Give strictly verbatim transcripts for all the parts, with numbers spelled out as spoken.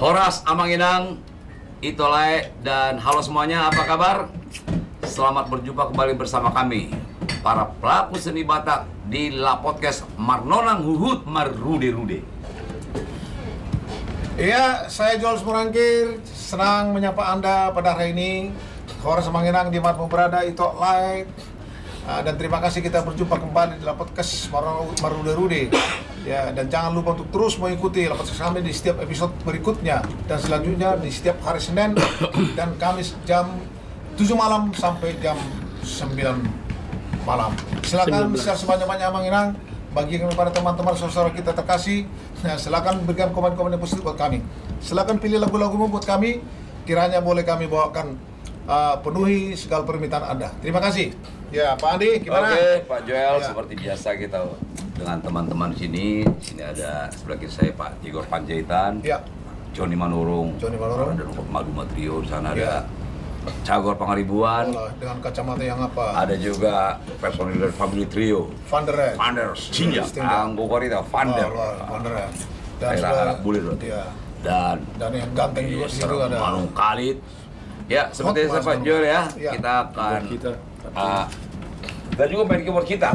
Horas Amang Inang, Ito Lae, dan halo semuanya, apa kabar? Selamat berjumpa kembali bersama kami, para pelaku seni Batak di La Podcast Marnonang Huhut Marrude-rude. Iya, saya Joel Sumorangkir, senang menyapa Anda pada hari ini. Horas Amang Inang di mana pun berada, Ito Lae. Ah, dan terima kasih kita berjumpa kembali di La Podcast Marnonang Huhut Marrude-rude. Ya, dan jangan lupa untuk terus mengikuti La Podcast kami di setiap episode berikutnya dan selanjutnya di setiap hari Senin dan Kamis jam tujuh malam sampai jam sembilan malam. Silakan share sebanyak-banyaknya, Amang Inang, bagikan kepada teman-teman, saudara-saudara kita terkasih. Nah, silakan berikan komen-komen yang positif buat kami. Silakan pilih lagu-lagumu buat kami. Kiranya boleh kami bawakan, eh, penuhi segala permintaan Anda. Terima kasih. Ya, Pak Andi, gimana? Oke, Pak Joel, ya, seperti biasa kita dengan teman-teman sini. Sini ada sebelah kiri saya Pak Tigor Panjaitan. Ya. Joni Manurung. Joni Manurung. Ada Maduma Trio, di sana ada, ya, Cagor Pangaribuan. Olah, dengan kacamata yang apa? Ada juga personil dari Family Trio. Vanderers. Vanderers. Iya, Anggo Korita, Vander. Wah, wah, Vanderers. Dan daerah sudah, Anak Bulir, loh. Iya. Dan, dan yang ganteng juga di situ ada Manung Kalit. Ya, seperti biasa, Pak Joel, ya. Ya. Kita akan, ah, dan juga main keyboard kita.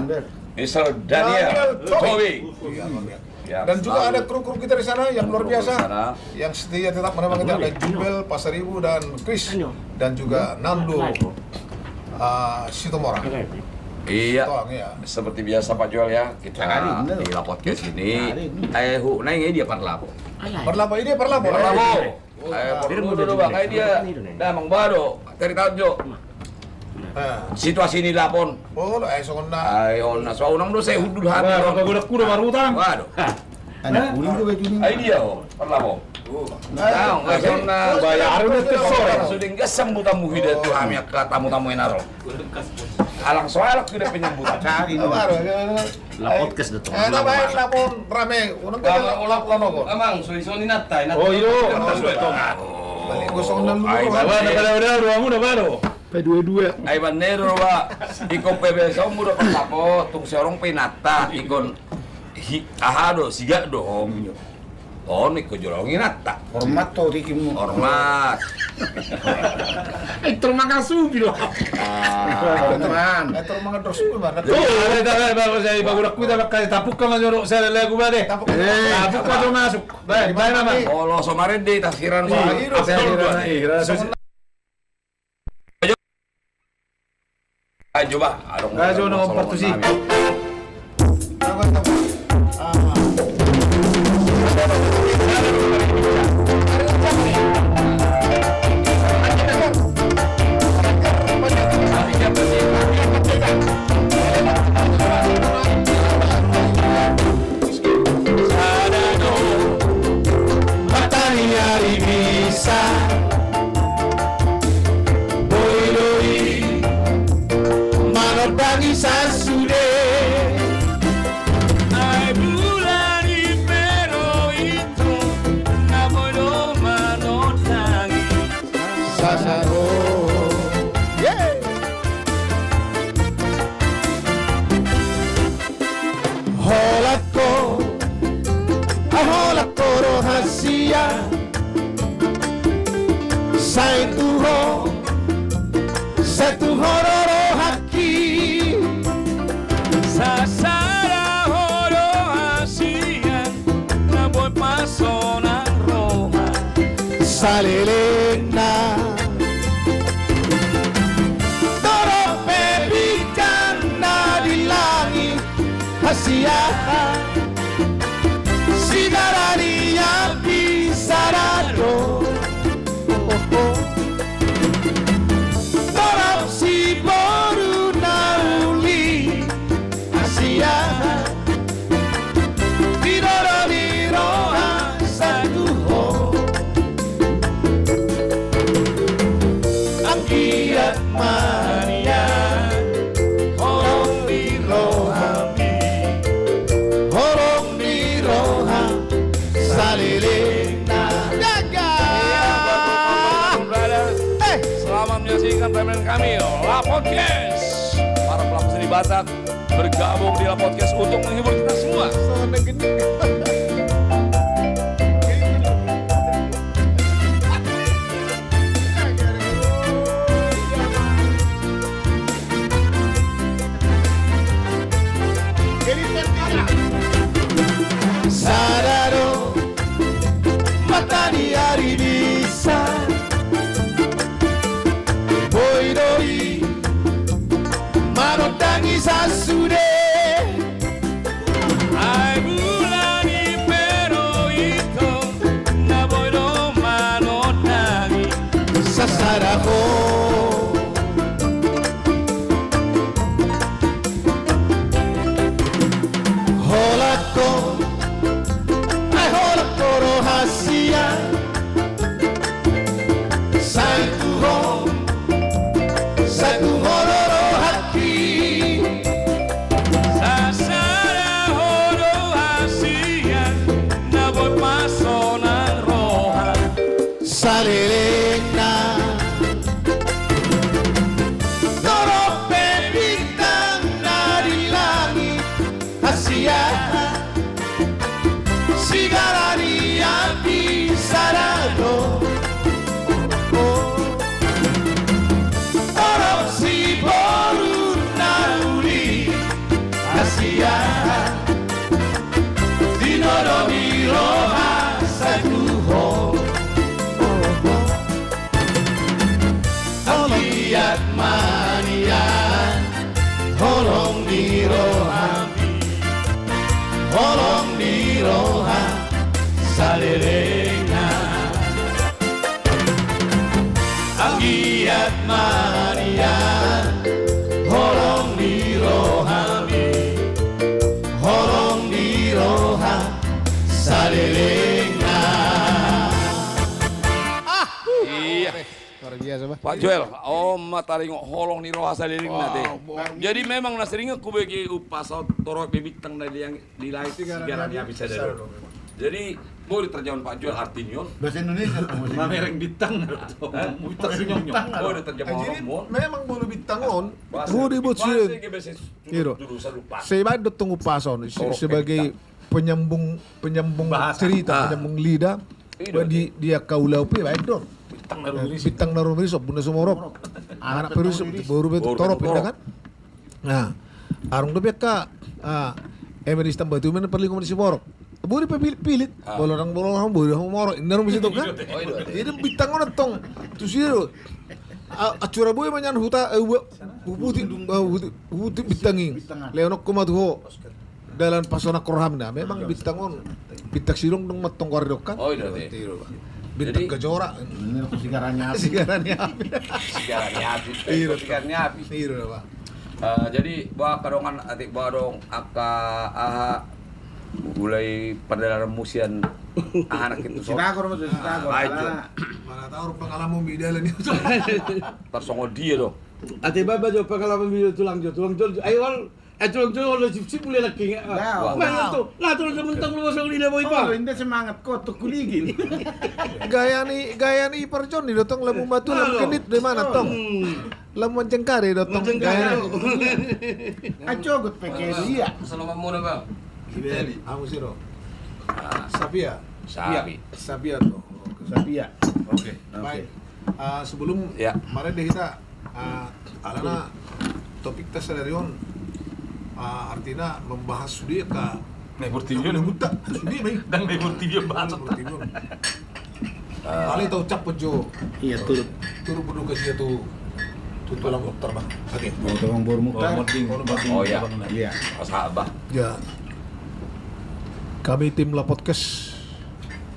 Mister Daniel Tobi. Iya, Bang, ya. Ya, dan juga ada kru-kru kita di sana yang luar biasa, yang setia tetap menemani kita. Ada Jubel, Pasaribu, dan Chris, dan juga Nando, ah, Situmorang. Iya. Seperti biasa, Pak Joel, ya, kita di La Podcast ini. Eh, hu, naeng dia parlapo. Parlapo, ini parlapo. Parlapo. Eh, porlu do, Bang. Ai dia, damang baru, cerita jo. Situasi ni lapon. Ai onna, so unang do sai hundul hami. Baru pagodang kuda marutang. Waduh. Ai dia, parlapo. Ai onna. Bayar do. Sude gas sambutanmu hida tu hami angka tamu-tamu i na ro. Alang so alak sude penyambutan. La Podcast do. Eh, na baen lapon rame. Unang, amang, so iso ni natta. Oh, iyo. Balik gosong na lu. Ai, baru, baru, baru. Dua-dua. Ai, banero, ba. Ingkon pe biasa mu do parlapo, tung siorong pe natta, ingkon hi-, aha do, sigak do. On, ingkon jolo ingatta. Hormat do tingkimu. Hormat. Itu mangan supi do. Ah. Itu mangan. Itu mangan terus supi mana? Oh, ada, ada, ada, bagus, saya bagus, aku tak pakai tapuk kan, jorok, saya lagi, gua deh. Tapuk. Eh, tapuk aja masuk. Baik, baik, Mama. Olo, so marende, tafsiran, so. Iya, tafsiran, iya. Ayo, coba. Ayo, nomor partusi. Sada do mata ni ari bisa, boi do i manondangi sasude. Ai bulan i pe ro itu, na boi do manondangi. Sasaro. Holan ho, holan ho roha sia. Sai tu ho, sai tu ho ro rohangki. Sasada ho do hasian, na boi pasonang roha salelengna. Torop pe bintang na di langit, hasian, sidara ni api sada do. Torop siboru na uli, hasian, di doro ni roha satu ho. Anggiat ma nian holong ni rohami, holong ni roha salelengna. Jaga. Iya, buat teman-teman, brother. Eh. Selamat menyaksikan timeline kami, La Podcast. Para pelaku seni Batak bergabung di La Podcast untuk menghibur kita semua. Suara gede. Salelengna. Torop pe bintang na di langit, hasian. Sigara ni api sada do. Torop siboru na uli, hasian. Tinodomi roha sae tu ho. Anggiat ma nian holong ni rohami, holong ni roha salelengna. Anggiat ma nian holong ni rohami, holong ni roha salelengna. Ah, iya. Luar biasa, Pak. Pak Joel, on ma taringot holong ni roha salelengna, te. Jadi memang na sering hubege upas on, torop pe bintang na di langit, di langit, sigara ni api sada do. Jadi boi diterjemahon Pak Joel arti ni on. Bahasa Indonesia, mamereng bintang. Bintang sinyong. Boi diterjemahon. Jadi memang boi bintang on. Boi dibuat sireng. Iro. Sai baen do tong upas on sebagai penyambung, penyambung cerita, penyambung lidah. Di angka ulaon pe baen do on. Bintang na rumiris, bintang na rumiris, ombun na sumorop. Anak pe rumiris, boru pe torop, inda kan? Nah, adong dope angka eme di Stambatu mena parlinggoman di Siborok. Boi pe pilit, pilit. Bolorang, bolorang, boi do hamu morok. Inda ro muse tong kan? Jadi bintang on tong. Tusi do. Ancura boi ma nian huta, huputi, huputi bintang i. Lehononku ma tu ho dalan pasonang roham. Nah, memang bintang on, bintang sidong dung mantong goar didok kan? Bintang kejora. Sigara ni api. Sigara ni api. Sigara ni api. Jadi boha angka dongan, atik boha adong angka aha, mulai pardalanan musian aha anak itu so. Sitagor ma tu sitagor. Mana tahu pengalaman di dalan itu. Tarsongon dia do. Ate baba jo pengalaman bini tulang jo, tulang jo. Ayo wal, eh tulang jo, wal sip sip mulai laki nggak? Mana tuh? Lah tulang jo mentang lu masuk di dapur ipa. Inda semangat kau tuh kuligin. Gaya ni, gaya ni Parjon ni do tong, lamu matu lamu genit di mana tong? Lamu manjengkari do tong gaya ni. Acogot pakai dia. Selamat muna bang. Hamu siro. Sapia. Sapia. Sapia tuh. Sapia. Oke. Baik. Sebelum marende hita, alana topikta sadari on, artina membahas sude angka na di portibi on. Sude ma i. Ndang na di portibi on bahas. Alai taucap jo. Iya, turut. Turut berduka cita tu, tu tulang Mukhtar, Bang. Oke. Tulang boru Mukhtar. Oh iya. Iya. Asa Abah. Ya. Kami tim Lapodcast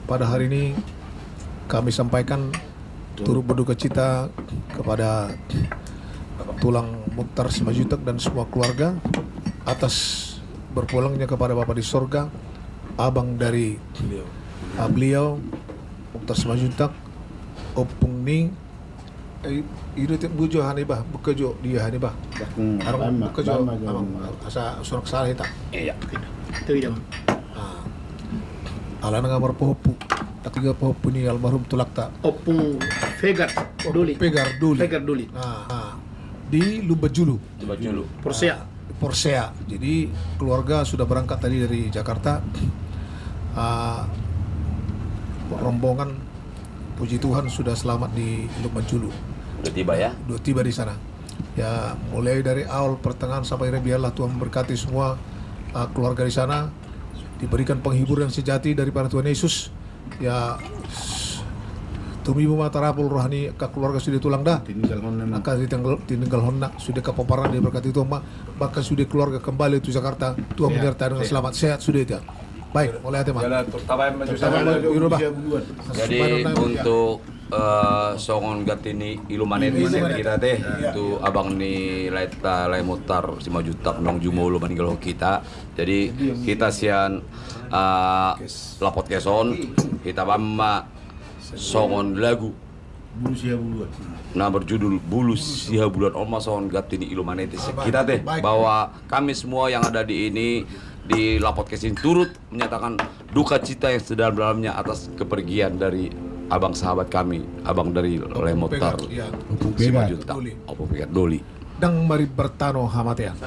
pada hari ini kami sampaikan turut berduka cita kepada tulang Mukhtar Simanjuntak dan semua keluarga atas berpulangnya kepada Bapa di sorga abang dari beliau, Mukhtar Simanjuntak, ompung ni, i do tiap bujo haniba, buka jo dia haniba. Arung buka jo, asa surak salah hita. Iya. Alana nga marpahompu, tiga pahompu ni almarhum tulangta. Ompung Pegar Doli. Pegar Doli. Pegar Doli. Di Lumbanjulu. Lumbanjulu. Porsea. Porsea. Jadi keluarga sudah berangkat tadi dari Jakarta. Rombongan, puji Tuhan, sudah selamat di Lumbanjulu. Sudah tiba ya? Sudah tiba di sana. Ya, mulai dari awal, pertengahan sampai akhir, biarlah Tuhan memberkati semua keluarga di sana, diberikan penghibur yang sejati daripada Tuhan Yesus. Ya, tumibu ma tarapul roha ni angka keluarga sude tulang da. Angka tininggalhonna sude, angka pomparanna diberkati Tuhan ma. Bahkan sude keluarga kembali tu Jakarta, Tuhan menyertai dengan selamat, sehat sude dia. Baik, mauliate ma. Jadi untuk songon ganti ni ilumanete hita te, tu abang ni laeta, lae Mukhtar Simanjuntak naung jumolo maninggalhon hita. Jadi hita sian Lapodcast on, hita baen ma songon lagu na berjudul Bulu Sihabuluan. On ma songon ganti ni ilumanete sian hita te, bahwa kami semua yang ada di ini, di Lapodcast ini turut menyatakan duka cita yang sedalam-dalamnya atas kepergian dari abang sahabat kami, abang dari Lae Mukhtar, Simanjuntak, Ompung Pegat Doli. Ndang marimbar tano hamatean.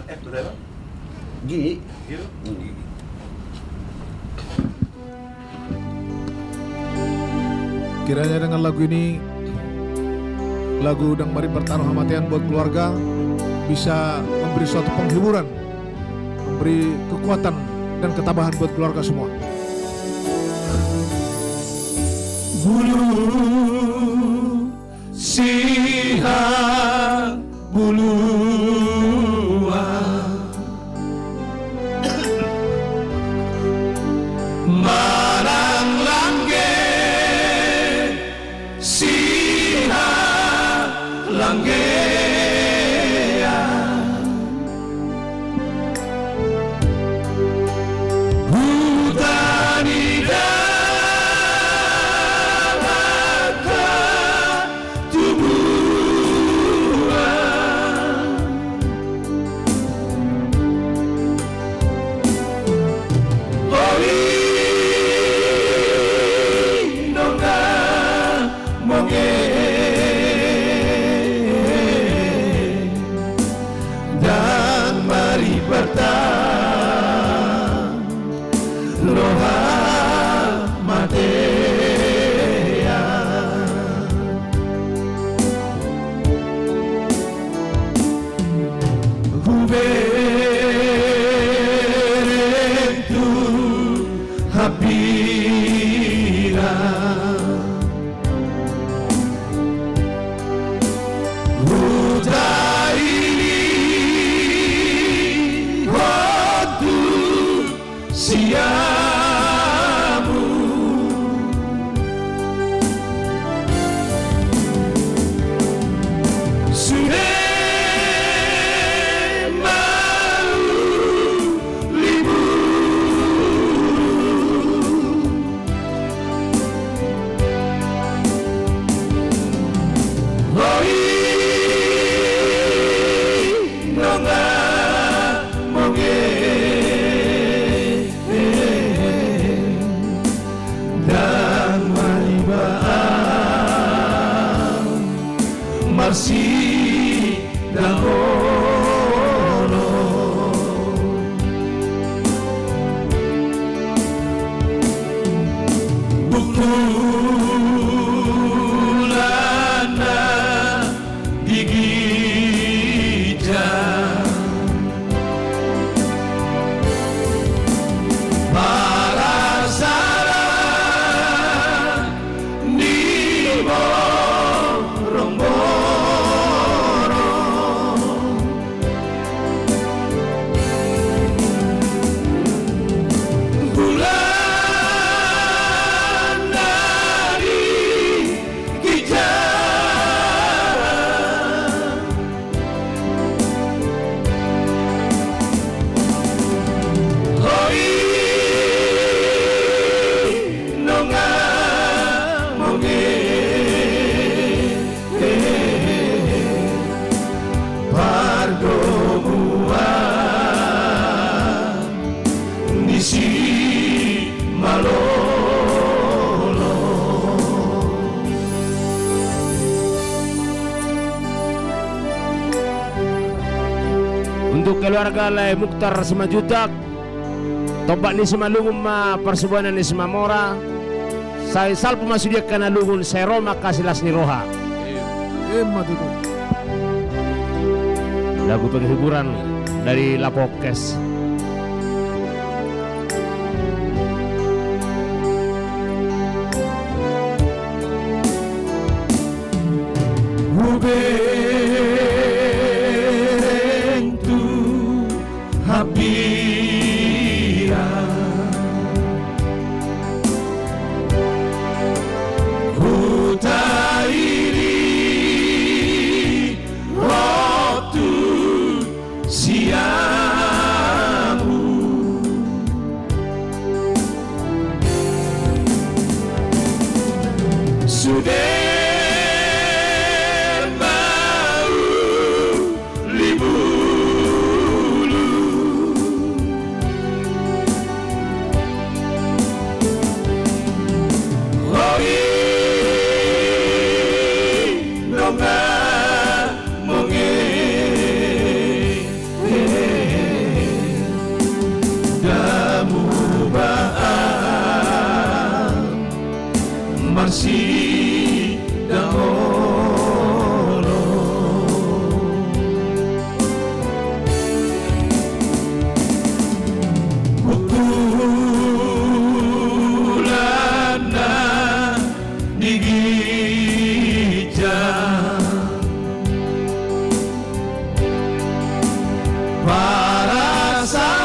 Kiranya dengan lagu ini, lagu Ndang Marimbar Tano Hamatean buat keluarga, bisa memberi suatu penghiburan, memberi kekuatan dan ketabahan buat keluarga semua. Bulu sihang buluan, manang langge sihalanggean. Huta ni dalan hatubuan. Oi, nunga monge ndang marimbar tano hamatean. Hubereng tu hambirang, huta i lehon tu siamun. Sude mauliate. Oi, nunga monge ndang marimbar tano marsidaonon. Bungkulan na di ginjang, parasaran ni borongborong. Bulan na di ginjang, oi, nunga monge pardomuan ni simalolong. Untuk keluarga Lae Mukhtar Simanjuntak, tombak ni Simalungun ma parsubanan ni Simamora. Sai salpu ma sude angka na lungun, sai ro ma angka silas ni roha. Emma tutu. Lagu penghiburan dari Lapo Onkes. Hubereng tu hambirang, huta i lehon tu siamun. Sude mauliate. Oi, Marsidangholong. Bulan na di ginjang. Parasaran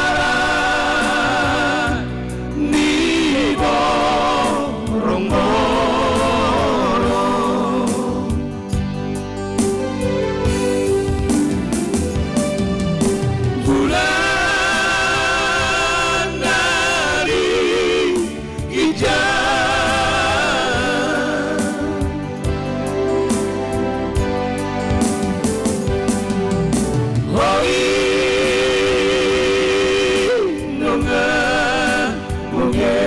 ni borong-borong. Bulan na di ginjang. Hoi nunga muge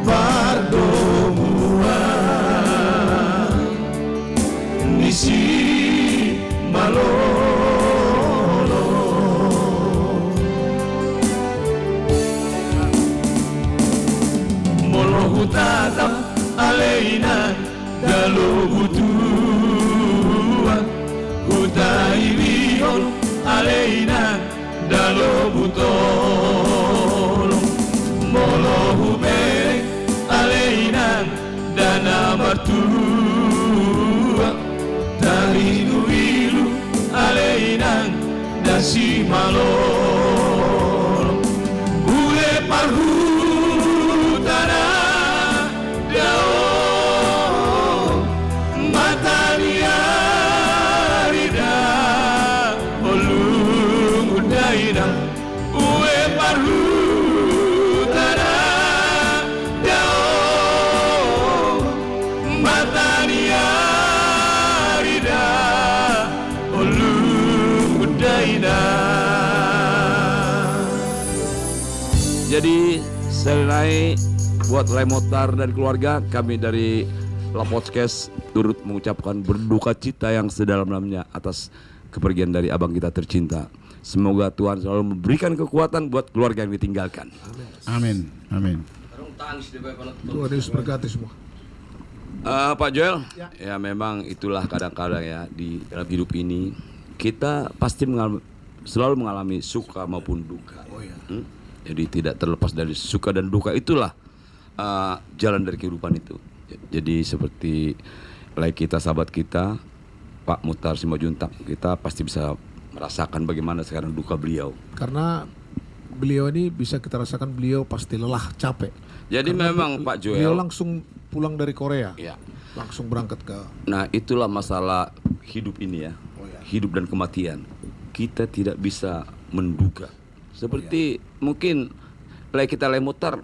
pardomuan ni Simalolong. Molo hutatap ale inang dalo butua, hutailihon ale inang dalo butolong. Molo hubereng ale inang da na martua, tarinuilu ale inang da simalolong. Ule parhutana dao, mata ni ari da, o lungun da inang. Ue parhutana dao, mata ni ari da, o lungun da inang. Jadi, sekali lagi buat Lae Motar dan keluarga, kami dari Lapodcast turut mengucapkan berduka cita yang sedalam-dalamnya atas kepergian dari abang kita tercinta. Semoga Tuhan selalu memberikan kekuatan buat keluarga yang ditinggalkan. Amin. Amin. Tuhan Yesus berkati semua. Eh, Pak Joel, ya, memang itulah kadang-kadang ya, di dalam hidup ini kita pasti mengal-, selalu mengalami suka maupun duka. Oh, ya. Hmm? Jadi tidak terlepas dari suka dan duka, itulah eh, jalan dari kehidupan itu. Jadi seperti lae kita, sahabat kita, Pak Muhtar Simanjuntak, kita pasti bisa merasakan bagaimana sekarang duka beliau. Karena beliau ini bisa kita rasakan, beliau pasti lelah, capek. Jadi karena memang, beliau, Pak Joel, beliau langsung pulang dari Korea. Ya. Langsung berangkat ke. Nah, itulah masalah hidup ini ya. Oh, ya. Hidup dan kematian. Kita tidak bisa menduga. Seperti, oh, iya, mungkin lae kita Lae Muhtar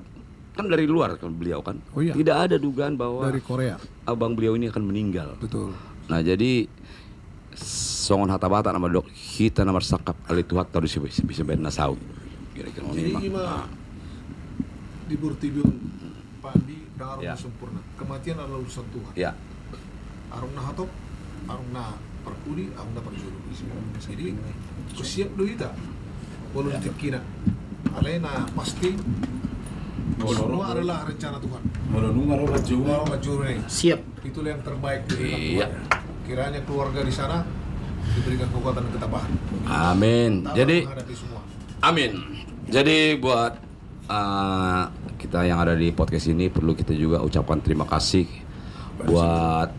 kan dari luar kan beliau kan. Oh, iya. Tidak ada dugaan bahwa dari Korea abang beliau ini akan meninggal. Betul. Nah, jadi songon hata Batak na mandok, hita na marsangkap ale Tuhanta do bisa, bisa baen na saut. Kira-kira. Jadi ima, ah, di portibi on, Pak Andi, dang adong, ya, na sempurna. Kematian adalah urusan Tuhan. Ya. Adong na hatop, adong na parpudi, adong na parjolo. Jadi, siap do hita. Molo di tingkina. Alai na pasti, semua adalah rencana Tuhan. Molo nunga ro parjolo. Molo parjolo i. Siap. Itulah yang terbaik dari Tuhan. Iya. Kiranya keluarga di sana diberikan kekuatan dan ketabahan. Amin. Tabah menghadapi semua. Jadi, amin. Jadi buat eh, kita yang ada di podcast ini perlu kita juga ucapkan terima kasih buat,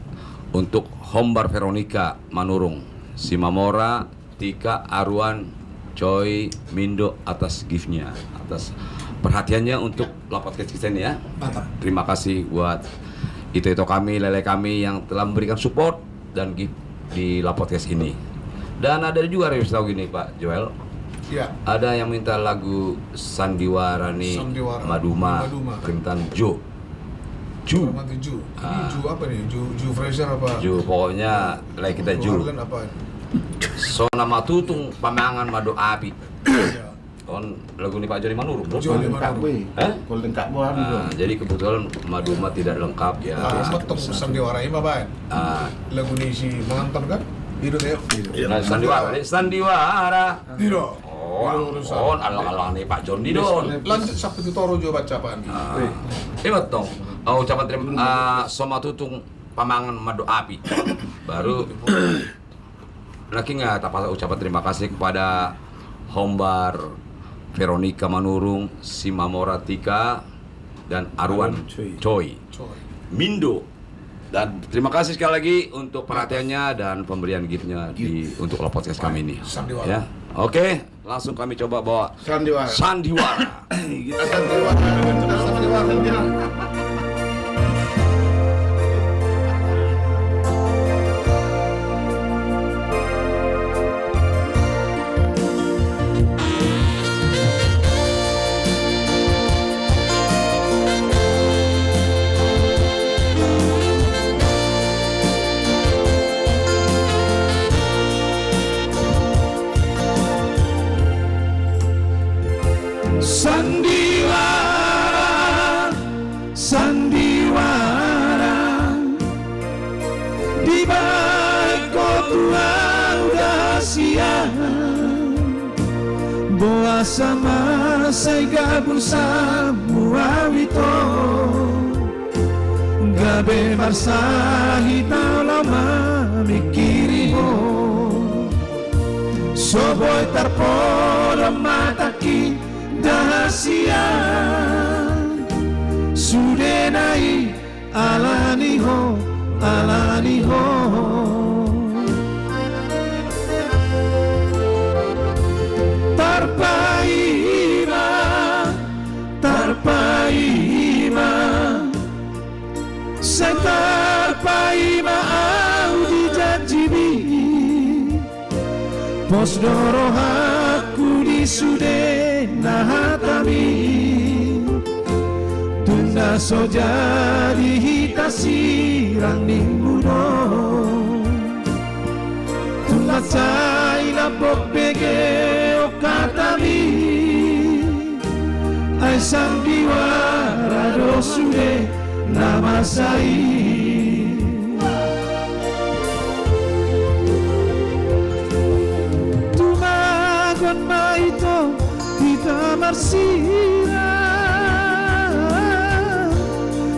untuk Hombar Veronica Manurung, Simamora, Tika, Arwan, Coy, Mindo atas giftnya, atas perhatiannya untuk Lapodcast kita ini ya. Mantap. Terima kasih buat ito-ito kami, lae-lae kami yang telah memberikan support dan gift di Lapodcast ini. Dan ada juga request lagu gini, Pak Joel. Iya. Ada yang minta lagu Sandiwara ni, Sandiwara. Maduma, Maduma. Permintaan Jo. Ju. Permintaan Jo. Ini, ah, Ju apa nih? Ju, Ju Fraser apa? Ju, pokoknya lae kita Ju. Ju Arlen apa? So na matutung pamangan ma do api. Iya. On lagu ni Pak Joni Manurung, bro. Joni Manurung. Hah? Kalau lengkap, bro, anu, bro. Ah, jadi kebetulan Maduma tidak lengkap, ya. Ah, metong Sandiwara i ma baen. Ah. Lagu ni si Manganton kan? Ido, Teo. Nah, Sandiwara, Sandiwara. Ido. Oh. Wah, on alang-alang ni Pak Joni do on. Lanjut sampe tu toru jo baca, Pak Andi. Ah. Ima tong. Oh, ucapan terima, ah, so matutung pamangan mandok api. Baru nangkin nga tapasahat ucapan terima kasih kepada Hombar Veronica Manurung, Simamora Tika, dan Arwan Choi. Choi. Choi. Mindo. Dan terima kasih sekali lagi untuk perhatiannya dan pemberian gift-nya di, untuk Love Podcast kami ini. Sandiwara. Ya. Oke, langsung kami coba bawa Sandiwara. Sandiwara. Kita Sandiwara. Kita Sandiwara. Sandiwara, sandiwara, dibahen ho tu ahu da sian. Boasa ma sai gabur samu ahu ito? Gabe marsahit ahu laho mamingkiri ho. So boi tarpodom matangki da hasian. Sudena i ala ni ho, ala ni ho. Tarpaima, tarpaima, sai tarpaima ahu di janjimi. Pos do rohangku di sudena hatami. Tung na so jadi hita sirang nimmu do. Tung mansai lambok bege on hatami. Ai sandiwara do sude na masa i. Tumagon ma ito hita marsirang,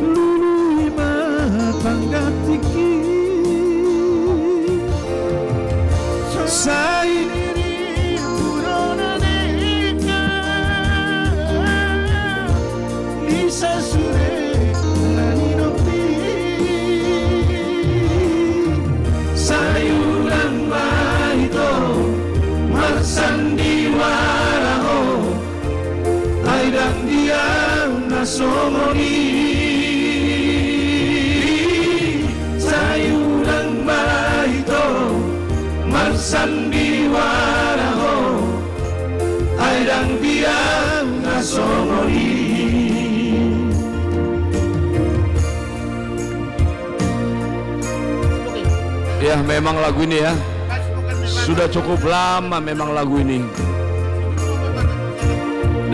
lului ma panggantingki. Sai niripudona denggan, di sasude na nidokmi. Sai unang ma ito marsandiwara ho, ai ndang dia na songon i. Sai unang ma ito marsandiwara ho, ai ndang dia na songon i. Ya, memang lagu ini ya. Sudah cukup lama memang lagu ini.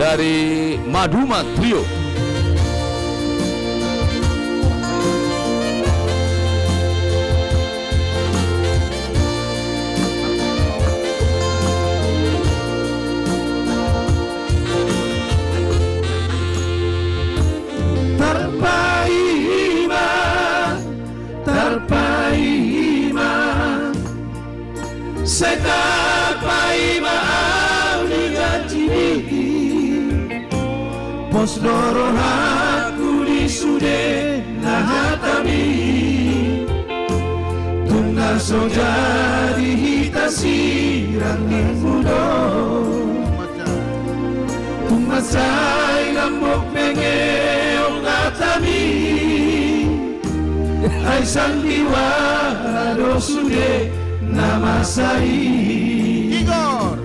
Dari Maduma Trio. Tarpaima, tarpaima, sai tarpaima ahu di janjimi. Pos do rohangku di sudena hatami. Tung na so jadi hita sirang nimmu do. Tung mansai lambok bege on hatami. Ai sandiwara do sude na masa i. Igor.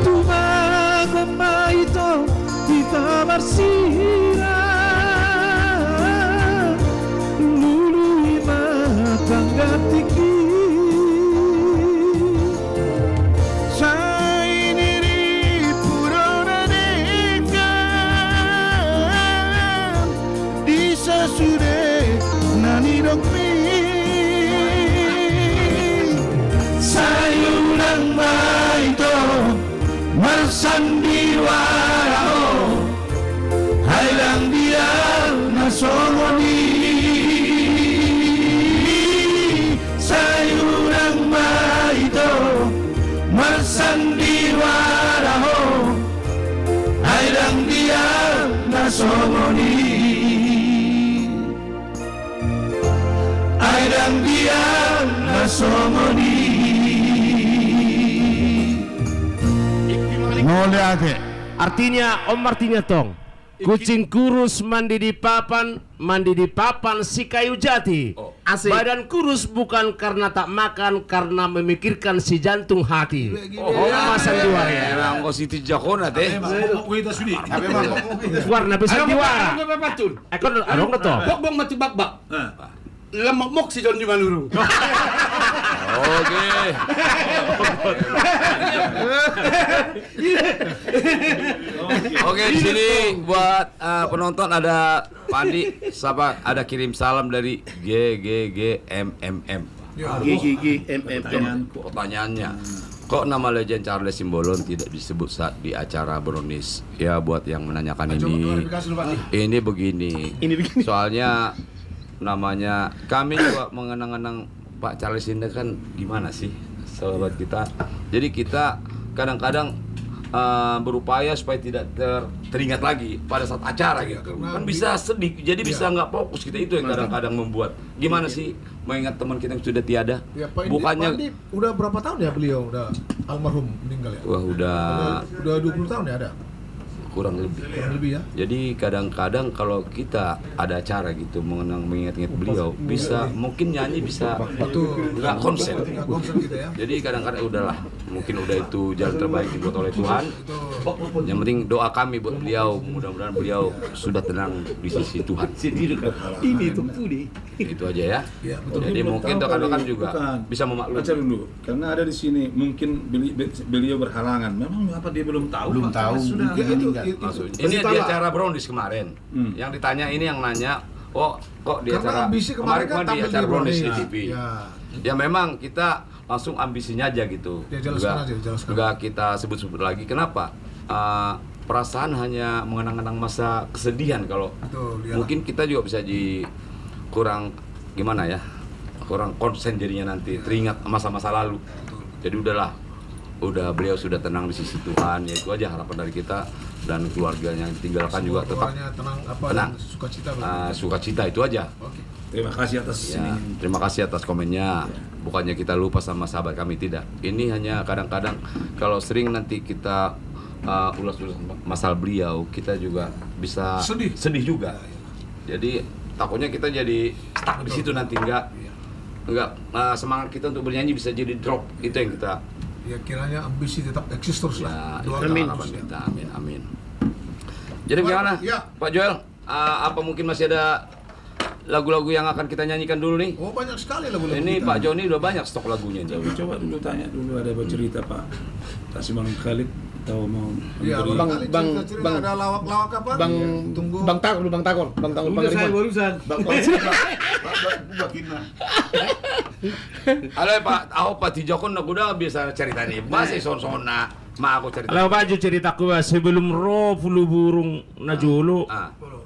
Tumagon ma ito hita marsirang, lului ma panggantingki. Sai niripudona denggan, di sasude na nidokmi. Sandiwara ho, ai ndang dia na songon i. Sai unang ma ito marsandiwara ho, ai ndang dia na songon i. Ai ndang dia na songon i. Mauliate. Artinya, om artinya tong. Kucing kurus mandi di papan, mandi di papan si kayu jati. Oh. Asik. Badan kurus bukan karena tak makan, karena memikirkan si jantung hati. Oh, masa diwara. Emang kau si tijak kona, teh. Warna pesan diwara. Eh, kon adong do to? Bok, bok, mati bak, bak. Lemok mok si John di Manuru. Oke. Oke, di sini buat, eh, penonton ada Pandi, siapa ada kirim salam dari G G G M M M. Ya. G G G M M M. Pertanyaannya, kok nama Legend Charles Simbolon tidak disebut saat di acara Brownies? Ya, buat yang menanyakan ini, ini begini. Ini begini. Soalnya namanya kami juga mengenang-enang Pak Charles ini kan gimana sih, sahabat kita. Jadi kita kadang-kadang, eh, berupaya supaya tidak ter-, teringat lagi pada saat acara gitu. Kan bisa sedih, jadi bisa nggak fokus kita, itu yang kadang-kadang membuat. Gimana sih mengingat teman kita yang sudah tiada? Ya, Pak Indi, bukannya Pak Indi, udah berapa tahun ya beliau udah almarhum meninggal ya? Wah, udah, udah dua puluh tahun ya ada? Kurang lebih. Kurang lebih ya. Jadi kadang-kadang kalau kita ada acara gitu mengenang, mengingat-ingat beliau, bisa mungkin nyanyi bisa nggak konsen. Nggak konsen gitu ya. Jadi kadang-kadang udahlah, mungkin udah itu jalan terbaik dibuat oleh Tuhan. Yang penting doa kami buat beliau, mudah-mudahan beliau sudah tenang di sisi Tuhan. Ini tuh pudi. Itu aja ya. Ya, betul. Jadi mungkin rekan-rekan juga bisa memaklumi. Baca dulu, karena ada di sini mungkin beli-, be-, beliau berhalangan. Memang apa dia belum tahu? Belum tahu. Sudah. Mungkin meninggal. Maksudnya, ini di acara Brownies kemarin. Yang ditanya ini, yang nanya, oh, kok di acara kemarin kan di acara Brownies di T V. Ya, memang kita langsung ambisinya aja gitu. Ya, jelaskan aja, jelaskan. Nggak kita sebut-sebut lagi. Kenapa? Eh, perasaan hanya mengenang-enang masa kesedihan. Kalau mungkin kita juga bisa di-, kurang, gimana ya, kurang konsen jadinya nanti, teringat masa-masa lalu. Jadi udahlah, udah, beliau sudah tenang di sisi Tuhan, ya itu aja harapan dari kita, dan keluarganya yang ditinggalkan juga tetap tenang. Sukacita, sukacita, itu aja. Terima kasih atas ini. Terima kasih atas komennya. Bukannya kita lupa sama sahabat kami, tidak. Ini hanya kadang-kadang kalau sering nanti kita, eh, ulas-ulas masalah beliau, kita juga bisa sedih juga. Jadi takutnya kita jadi stuck di situ nanti, nggak, nggak, eh, semangat kita untuk bernyanyi bisa jadi drop. Itu yang kita. Ya, kiranya ambisi tetap eksis terus lah. Doakan. Amin. Amin, amin. Jadi bagaimana, Pak Joel? Ah, apa mungkin masih ada lagu-lagu yang akan kita nyanyikan dulu nih? Oh, banyak sekali lagu-lagu kita. Ini Pak Joni udah banyak stok lagunya nih. Coba, coba dulu tanya dulu, ada apa cerita Pak Tasimang Khalid atau mau Bang, Bang, ada lawak-lawak apa? Bang, Bang Takor, Bang Takor, Bang Takor. Udah saya barusan. Bang, Bang, Bang, Bang Ina. Halo Pak, au Pak Tijokon na kuda biasa cerita nih. Masih son-son na. Ma, aku cerita. Laho baju ceritaku, bah, sebelum ro pulu burung na jolo,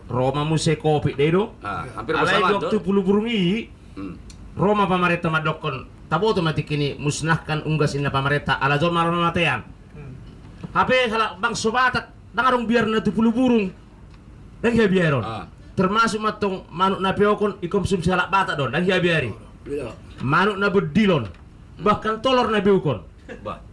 ro ma muse covid dei do. Alai di waktu pulu burung i, ro ma pamarenta mandokkon, taboto ma tingki ni musnahkan unggas inna pamarenta ala jolma marmatean. Hape halak bangso Batak ndang adong biarna tu pulu burung. Ndang dihabiari on. Termasuk ma tong manuk na peopon, dikonsumsi halak Batak do on, ndang dihabiari. Manuk na bondil on, bahkan tolor na beuk on.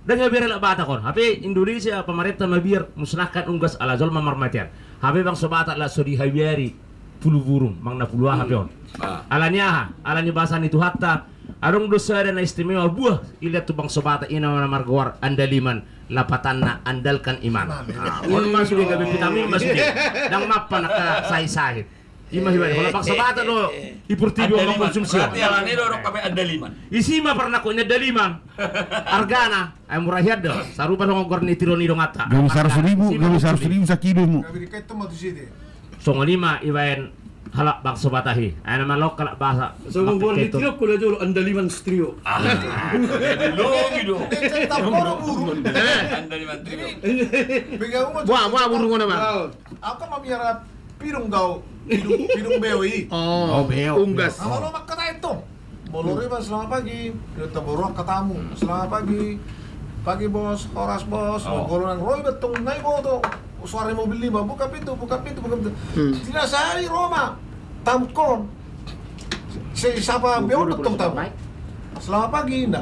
Ndang dihabiari halak Batak on. Hape Indonesia pamarenta mabiar musnahkan unggas ala jolma marmatean. Hape bangso Batak la so dihabiari pulu burung, manang na pulu aha pe on. Ala ni aha? Ala ni basa ni Tuhanta, adong do sada na istimewa buah i lean tu bangso Batak, i ma na margoar andaliman, lapatanna andalkan iman. On ma sude, gabe vitamin ma sude. Ndang mampan angka sahit-sahit. I ma hian, holan bangso Batak do i portibi on mangkonsumsi on. Berarti ala ni do adong hape andaliman. Isi ma parnangkok ni andaliman. Argana, ai mura hian do. Sarupa songon goar ni tiron i donganta. Gabe saratus ribu, gabe saratus ribu sakilo mu. Songon i ma ibaen Halak bangso Batahi. Ai na malo halak bahasa. So, Bang, gol Peketo. Di trio, kula jolo, Andaliman Trio. Ah, jadi longi do. Andaliman Trio. Wah, wah, burung mana, Bang? Aku mamiara pidong do, pidong, pidong beo i. Oh, beo. Unggas. Molo mangkatai tong. Molo ro iba, selamat pagi. Dia taboru angka tamu. Selamat pagi. Pagi, Bos. Horas, Bos. Molo nang ro iba tong, na iboto suara mobil lima. Buka pintu, buka pintu, buka pintu. Di na sahali ro ma tamukon. Sai sapa beo do tong tamu. Selamat pagi, inna.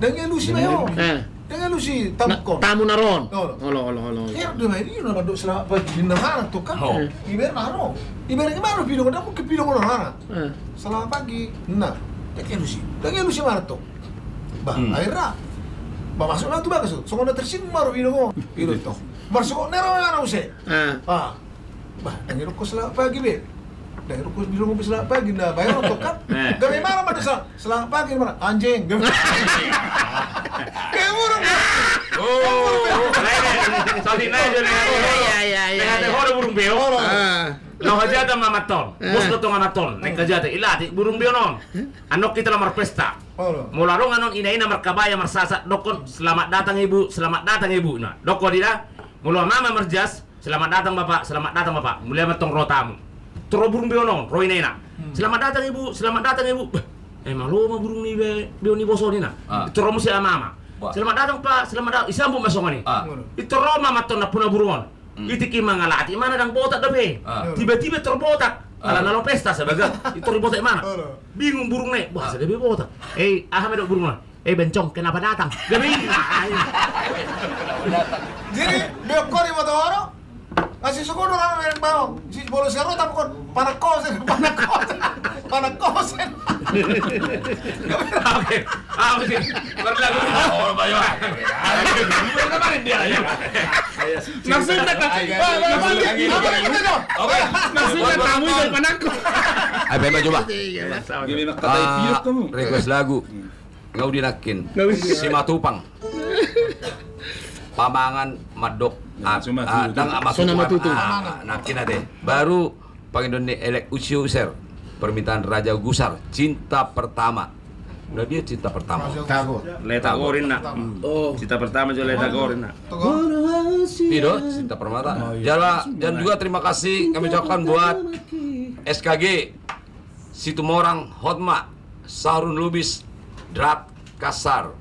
Dang dialusi beo. Dang dialusi tamukon. Tamu na ro on. Olo, olo, olo. Her do mai dia na mandok selamat pagi, inna, mana tong kan. Ibereng ma ro. Ibereng ma ro pidong, dang mungkin pidong on, mana. Selamat pagi, inna. Dang dialusi. Dang dialusi, mana tong. Bah, akhirna. Bah, masuk ma tu bagas. Songon na tersinggung ma ro pidong on. Pidong tong. Marsokot na ro, mana use. Ah. Bah, dang didokkon selamat pagi be. Dang didokkon, didokkon selamat pagi, na baen tong kan. Gabe marah ma do, selamat pagi, marah. Anjing. Gabe burung. Oh, saudara, iya, iya, iya. Burung beo. Laho hajatan ma amanta on. Bos do tong amanta on. Naeng hajatan. Dilatih burung beo on. Annon hita laho marpesta. Molo adong annon ina-ina markabaya, marsasak, dokkon, "Selamat datang, Ibu, selamat datang, Ibu." Nah, dokkon i da. Molo mama marjas, "Selamat datang, Bapak, selamat datang, Bapak." Mulai ma tong ro tamu. Tong ro burung beo on, ro ina-ina. "Selamat datang, Ibu, selamat datang, Ibu." Bah, eh, malo ma burung ni be-, beo ni bos on, inna. Tong ro muse ama-ama. "Selamat datang, Pak, selamat datang." Disambut ma songon i. Tong ro ma amanta on nampuna burung on. Itik i mangalati, mana dang botak dope. Tiba-tiba tong botak. Ala na laho pesta sabagas. Tong botak, mana. Bingung burung na i. Bah, sai gabe botak. Eh, aha ma didok burung na i? "Eh, bencong, kenapa datang?" Gabe i. Jadi, beok on diboto ho do. Asi sogo do rame bawang. Si bolo siaro tamukon. Panak kosen, panak kosen. Panak kosen. Oke. Ah, oke. Berlagu. Oh, bayo. Kemarin dia aja. Langsung datang. Langsung datang. Oke. Langsung datang. Ayo, Bang, coba. Request lagu. Nga udi nangkin. Simatupang. Pamangan mandok. Dang ama tutu. Nangkin ate. Baru pangidoan ni Elek Usi User. Permintaan Raja Gusar, Cinta Pertama. Nah, dia Cinta Pertama. Letagor, inna. Cinta Pertama jo Letagor, inna. Ido, Cinta Permata. Jala, dan juga terima kasih kami ucapkan buat S K G, Situmorang, Hotma, Sahrun Lubis, Drat Kasar,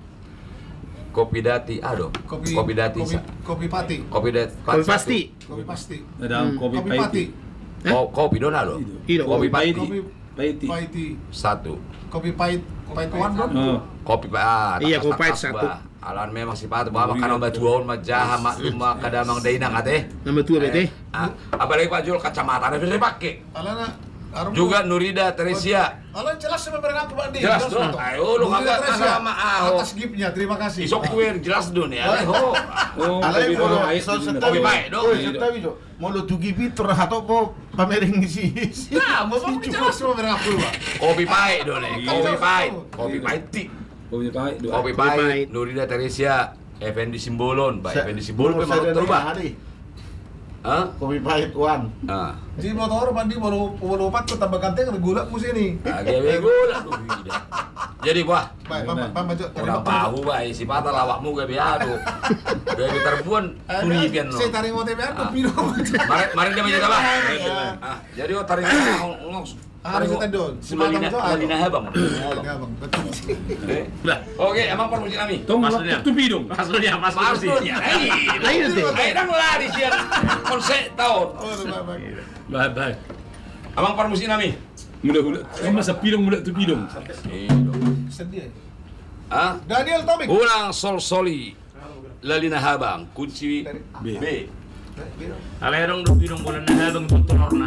Kopi Dati, aduh. Kopi Dati. Kopi Pati. Kopi Dati. Kopi Pasti. Kopi Pasti. Ada Kopi Paiti. Kopi do na do. Kopi Paiti. Satu. Kopi Pait. Pait wan do. Kopi Pait. Iya, Kopi Pait satu. Alana memang sipata bahwa makanan batua on manjaha, maklum ma angka damang dainang ate. Nama tua bete. Apalagi Pak Jul, kacamata na bisa dipakai. Alana juga Nurida Teresia. Alana jelas sama barang aku, Pak Andi. Jelas do. Ayo lu kagak sama aho. Atas gipnya, terima kasih. Isok kue jelas do nih. Alana Kopi Pait do. Molo tu gip i tor hatop ho pamereng ni si. Nah, mau jelas sama barang aku, Pak. Kopi Pait do nih. Kopi Pait. Kopi Pait. Kopi Pait, Nurida Teresia, Effendi Simbolon, Effendi Simbolon pe manurut ba. Hah? Kopi Pait wan. Jadi motor mandi, molo opat tu tambah ganteng, ada gulak musim ni. Agak be gulak tu. Jadi wah. Baik, Bang, Bang, Bang, Bang, terima kasih. Tahu baik, sipata lawakmu gabe ado. Gabe tarbuan tunipian lo. Saya taring ote be ado piro. Mari, mari dia menjadi apa? Jadi, oh, taring ngos. Harus kita dong. Sebatang itu lalina habang. Oke, amang parmusik nami. Tong, Mas Dunia. Tu pidong. Mas Dunia, Mas Dunia. Ayo, ayo, dang lari sian konsep tahun. Baik, baik. Amang parmusik nami. Mula, mula. Masa pidong, mula tu pidong. Sedih. Hah? Daniel Tomik. Unang solsoli. Lalina habang, kunci B. Alai adong do pidong bola na habang tu tolorna.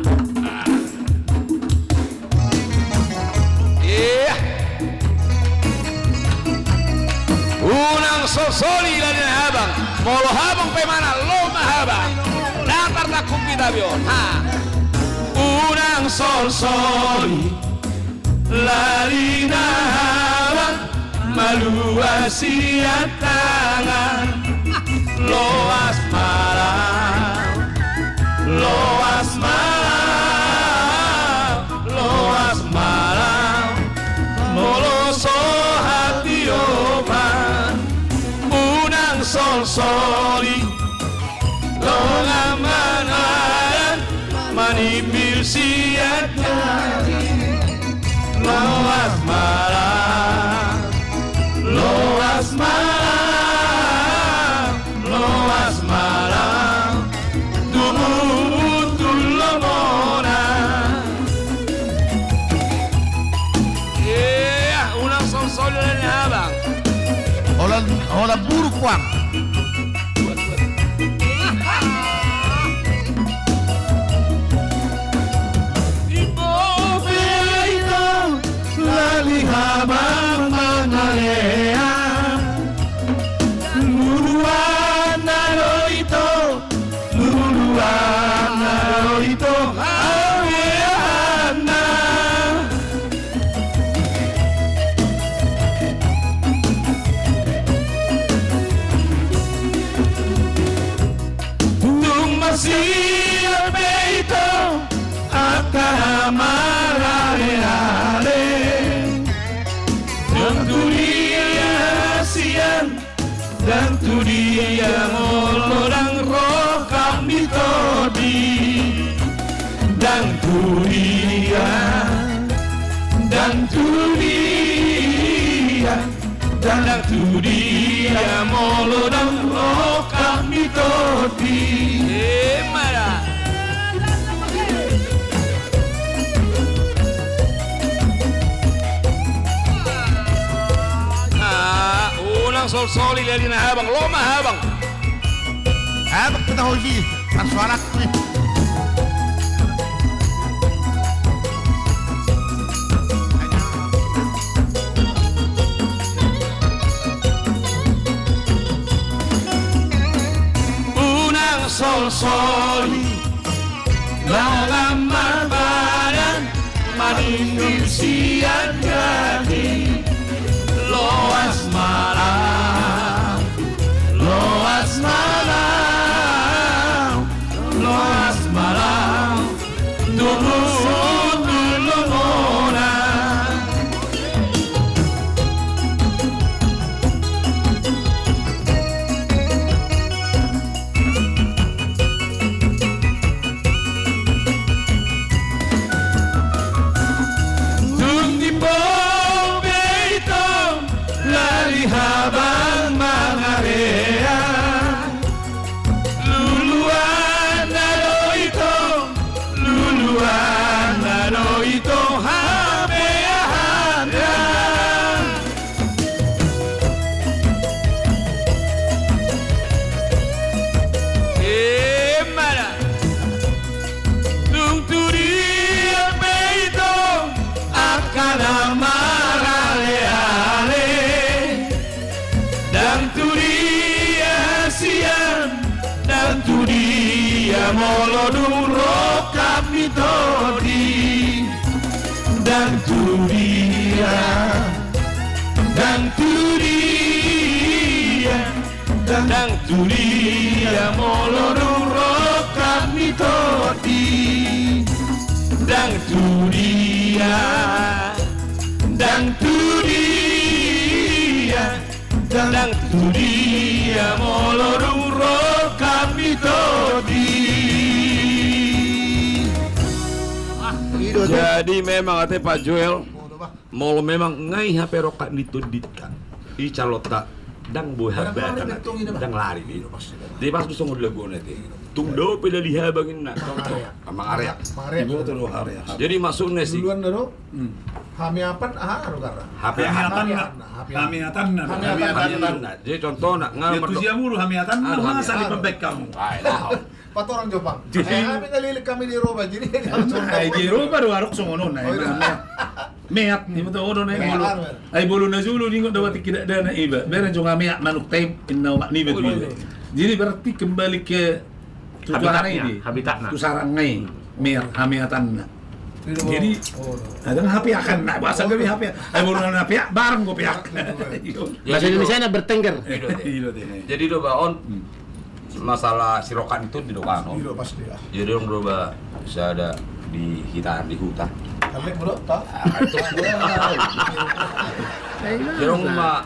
Iya. Unang solsoli lalina habang, molo habang pe mana, lo ma habang. Datar takkum kita bion. Ha. Unang solsoli. Lalina habang malua sian tangan. Loas ma, loas ma. Loas ma laho manimbil sian gari. Loas ma laho, loas ma laho, loas ma laho. Tubu tu lomona. Ia, unang solsoli lali habang. Holan, holan buruk, Bang. Imbo pe ito lali habang mangalehon. Luluanna do ito, luluanna do ito habeahanna. Tung marsihol pe ito angka na maraleale. Ndang tu dia sian, ndang tu dia molo ndang roham di tondi. Ndang tu dia, ndang tu dia, ndang tu dia molo ndang roham di tondi. Emma da. Ah, unang solsoli lali na habang, loas ma habang. Habang pe taho i, marsuara ni. Unang solsoli, loas ma laho manimbil sian gari. Loas ma laho, loas ma laho, loas ma laho. Tubu tu lomona. Tung imbo pe ito lali habang mangalehon. Luluanna do ito, luluanna do ito habeahanna. Emma da. Tung tu dia pe ito angka na maraleale. Ndang tu dia sian, ndang tu dia molo dung roham di tondi. Ndang tu dia, ndang tu dia, ndang tu dia molo dung roham di tondi. Ndang tu dia, ndang tu dia, ndang tu dia molo dung roham di tondi. Jadi memang ate Pak Joel, molo memang nunga i hape roham di tondinta, i calonta, ndang boi hambatan, ndang lari. Jadi pas tu songon lagu on ate. Tung dao pe lali habang inna. Mangareak. Mangareak. Iboto do hareak. Jadi maksudna si. Duluan do. Hmm. Hameatan, aha, aha do goarna? Hameatan. Hameatan. Hameatan. Hameatan. Jadi contohna, nga tu siamuru hameatan, nga sali pembek kamu. Ai, lah. Patorang Jopang. Jadi hami na leleng hami di Eropa, jadi ai di Eropa do adong songon on, ai. Meat, iboto do na i bolo. Ai bolo na jolo ningot do batik tidak dana iba. Bere jo nga meat manuk taib, inna omak niba tu iba. Jadi berarti kembali ke tu habitatna, habitatna. Tu sarangna i, meat, hameatanna. Jadi adong hapeakanna, bahasa gabe hapeak. Ai bolo na peak, barang do peak. Bahasa Indonesiana bertengger. Jadi do ba on. Masalah si roham di tondi do kan on. Jadi adong do ba sada di hita di huta. Jadi adong ma